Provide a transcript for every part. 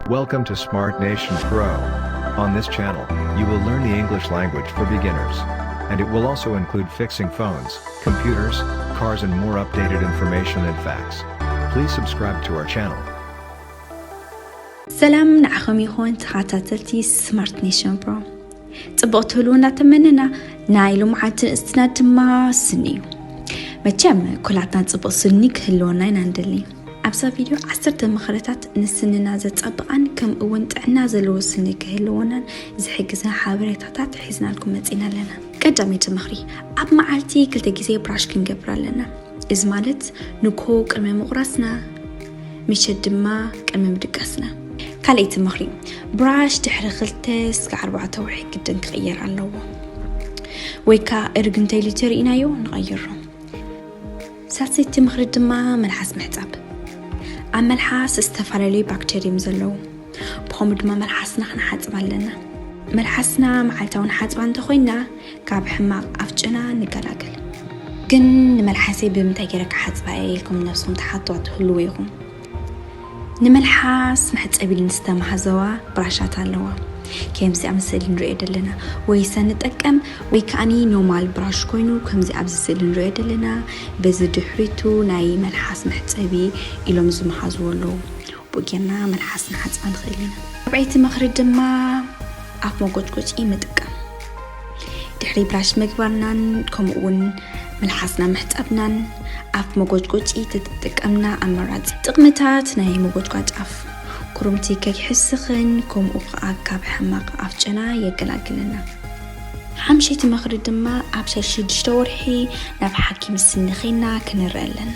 Welcome to Smart Nation Pro. On this channel, you will learn the English language for beginners. And it will also include fixing phones, computers, cars, and more updated information and facts. Please subscribe to our channel. ሰላም ንዓኹም ይኹን ተኸታተልቲ ስማርት ኔሽን ፕሮ። ጽቡቕ ትህልዉ እናተመነና፣ ናይ ሎምዓንቲ ንእስትና ድማ ስኒ እዩ። መቸም ኩላትና ጽቡቕ ስኒ ክህልወና ኢና ንደሊ። ኣብዛ ቪድዮ ዓሰርተ ምኽርታት ንስንና ዘጸብቓን ከምኡ እውን ጥዕና ዘለዎ ስኒ ክህልወናን ዝሕግዘን ሓበሬታታት ሒዝናልኩም መጺና ኣለና። ቀዳመይቲ ምኽሪ፣ ኣብ መዓልቲ ክልተ ግዜ ብራሽ ክንገብር ኣለና። እዚ ማለት ንግሆ ቅድሚ ምቑራስና፣ ምሸት ድማ ቅድሚ ምድቃስና። ካልኣይቲ ምኽሪ፣ ብራሽ ድሕሪ ክልተ እስከ ኣርባዕተ ወርሒ ግድን ክቕየር ኣለዎ። ወይ ከኣ እርግ እንተኢሉ ተርኢናዮ ንቐይሮ። ሳልሰይቲ ምኽሪ ድማ መልሓስ ምሕጻብ። ኣብ መልሓስ ዝተፈላለዩ ባክቴርያ እዮም ዘለዉ። ብኸምኡ ድማ መልሓስና ክንሓጽብ ኣለና። መልሓስና መዓልታዊ ንሓጽባ እንተኾይንና ካብ ሕማቕ ኣፍጨና ንገላገል። ግን ንመልሓሰይ ብምንታይ ገይረ ክሓጽባ እየ ኢልኩም ነብስኹም ትሓትዋ ትህልዉ ኢኹም። ንመልሓስ መሕጸቢ ኢለን ዝተማህዘዋ ብራሻት ኣለዋ። ከምዚ ኣብ ስእሊ ንሪኦ ዘለና ወይ ሰ ንጠቀም ወይ ከኣኒ ኖርማል ብራሽ ኮይኑ ከምዚ ኣብዚ ስእሊ ንሪኦ ዘለና በዚ ድሕሪቱ ናይ መልሓስ መሕጸቢ ኢሎም ዝመሃዝዎ ኣለዉ። ብኡ ጌርና መልሓስ ንሓጽባ ንኽእል ኢና። ራብዐይቲ ምኽሪ ድማ ኣፍ መጎጭጎጪ ምጥቃም። ድሕሪ ብራሽ ምግባርናን ከምኡ እውን መልሓስና ምሕጻብናን ኣፍ መጎጭጎጪ ተተጠቀምና ኣመራጺ። ጥቕምታት ናይ መጎጭጓጭ ኣፍ፣ ኩርምቲ ከይሕስኽን ከምኡ ከኣ ካብ ሕማቕ ኣፍጨና የገላግለና። ሓምሸይቲ ምኽሪ ድማ ኣብ ሻድሽተ ወርሒ ናብ ሓኪም ስኒ ኸይድና ክንርኢ ኣለና።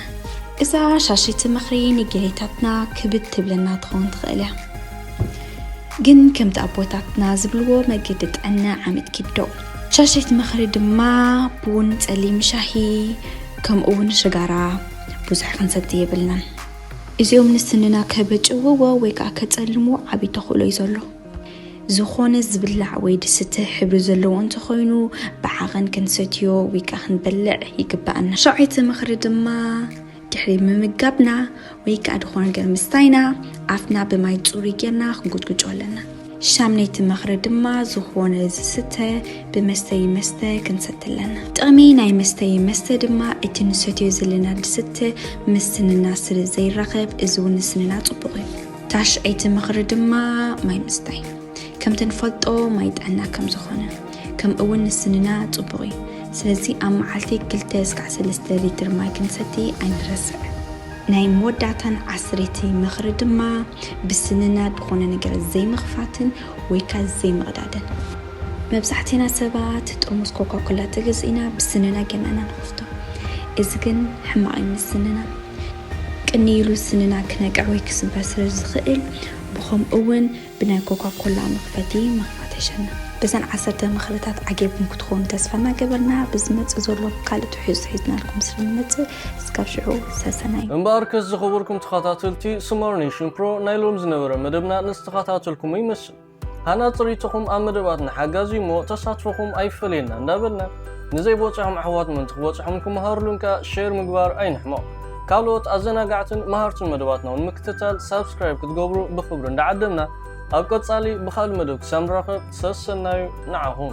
እዛ ሻድሸይቲ ምኽሪ ንገሌታትና ክብድ ትብለና ትኸውን ትኽእል እያ። ግን ከምቲ ኣቦታትና ዝብልዎ መገዲ ጥዕና ዓመት ኪድ ደው። ሻድሸይቲ ምኽሪ ድማ ቡን፣ ጸሊም ሻሂ ከምኡ እውን ሽጋራ ብዙሕ ክንሰቲ የብልናን። እዚኦም ንስንና ከበጭውዎ ወይ ከዓ ከጸልምዎ ዓብዪ ተኽእሎ እዩ ዘሎ። ዝኾነ ዝብላዕ ወይ ዝስተ ሕብሪ ዘለዎ እንተኾይኑ ብዓቐን ክንሰትዮ ወይ ከዓ ክንበልዕ ይግባኣና። ሻውዓይቲ ምኽሪ ድማ ድሕሪ ምምጋብና ወይ ከዓ ዝኾነ ነገር ምስታይና ኣፍና ብማይ ጽሩይ ጌርና ክንጉጭጉጮ ኣለና። ሻምነይቲ ምኽሪ ድማ ዝኾነ ዝስተ ብመስተዪ መስተ ክንሰቲ ኣለና። ጥቕሚ ናይ መስተዪ መስተ ድማ እቲ ንሰትዮ ዘለና ዝስተ ምስ ስንና ስለ ዘይራኸብ እዚ እውን ንስንና ጽቡቕ እዩ። ታሽዐይቲ ምኽሪ ድማ ማይ ምስታይ። ከምቲ ንፈልጦ ማይ ጥዕና ከም ዝኾነ ከም እውን ንስንና ጽቡቕ እዩ። ስለዚ ኣብ መዓልቲ ክልተ እስካዕ ሰለስተ ሊትር ማይ ክንሰቲ ኣይንረስዕ። ናይ መወዳእታን ዓስረይቲ ምኽሪ ድማ ብስንና ዝኾነ ነገር ዘይምኽፋትን ወይ ከኣ ዘይምቕዳድን። መብዛሕትና ሰባት ጥርሙዝ ኮካኮላ ተገዚእና ብስንና ጌርና ኢና ንኸፍቶ። እዚ ግን ሕማቕ እዩ ንስንና። ቅንይ ኢሉ ስንና ክነቅዕ ወይ ክስበር ስለ ዝኽእል ብኸምኡ እውን ብናይ ኮካኮላ መኽፈቲ ምኽፋት ይሸና። በዘን ዓሰርተ ምኽርታት ዓጊብኩም ክትኾኑ ተስፋ እናገበርና ብዝመጽእ ዘሎ ካልእ ትሕዝቶ ሒዝናልኩም ስለ ንመጽእ እስካብ ሽዑ ሰሰናዩ። እምበኣርከስ ዝኸበርኩም ተኸታተልቲ ስማር ኔሽን ፕሮ ናይ ሎም ዝነበረ መደብና ንዝተኸታተልኩሞ ይመስል። ሃናጺ ርእይቶኹም ኣብ መደባትና ሓጋዚ እሞ ተሳትፎኹም ኣይፈለየና እንዳበልና ንዘይበጽሖም ኣሕዋት ምእንቲ ክበጽሖም ክመሃርሉን ከኣ ሼር ምግባር ኣይንሕመቕ። ካልኦት ኣዘናጋዕትን መሃርትን መደባትና እውን ምክትታል ሳብስክራይብ ክትገብሩ ብኽብሪ እንዳዓደምና ኣብ ቀጻሊ ብኻልእ መደብ ክሳብ ንራኸብ ሰሰናዩ ንዓኹም።